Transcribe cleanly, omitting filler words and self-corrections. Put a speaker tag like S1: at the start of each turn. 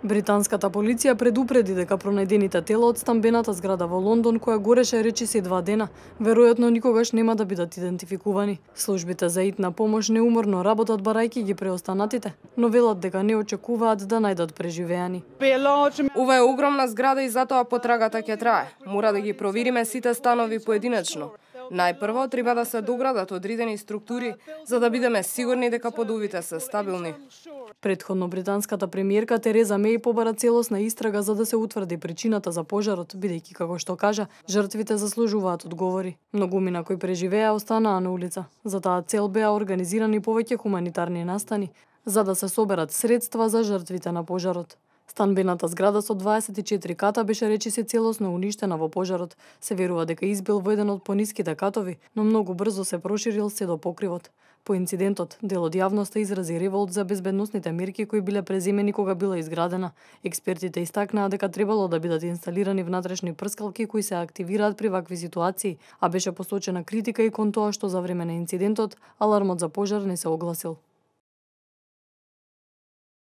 S1: Британската полиција предупреди дека пронајдените тела од стамбената зграда во Лондон, која гореше речиси 2 дена, веројатно никогаш нема да бидат идентификувани. Службите за итна помош неуморно работат барајќи ги преостанатите, но велат дека не очекуваат да најдат преживеани.
S2: Ова е огромна зграда и затоа потрагата ќе трае. Мора да ги провериме сите станови поединечно. Најпрво треба да се доградат одредени структури за да бидеме сигурни дека подовите се стабилни.
S1: Претходно британската премиерка Тереза Меј побара целосна истрага за да се утврди причината за пожарот, бидејќи како што кажа, жртвите заслужуваат одговори. Многумина кои преживеа останаа на улица. За таа цел беа организирани повеќе хуманитарни настани за да се соберат средства за жртвите на пожарот. Станбената зграда со 24 ката беше речиси целосно уништена во пожарот. Се верува дека избил во еден од пониските катови, но многу брзо се проширил се до покривот. По инцидентот, дел од јавноста изрази револт за безбедносните мерки кои биле преземени кога била изградена. Експертите истакнаа дека требало да бидат инсталирани внатрешни прскалки кои се активираат при вакви ситуации, а беше посочена критика и кон тоа што за време на инцидентот алармот за пожар не се огласил.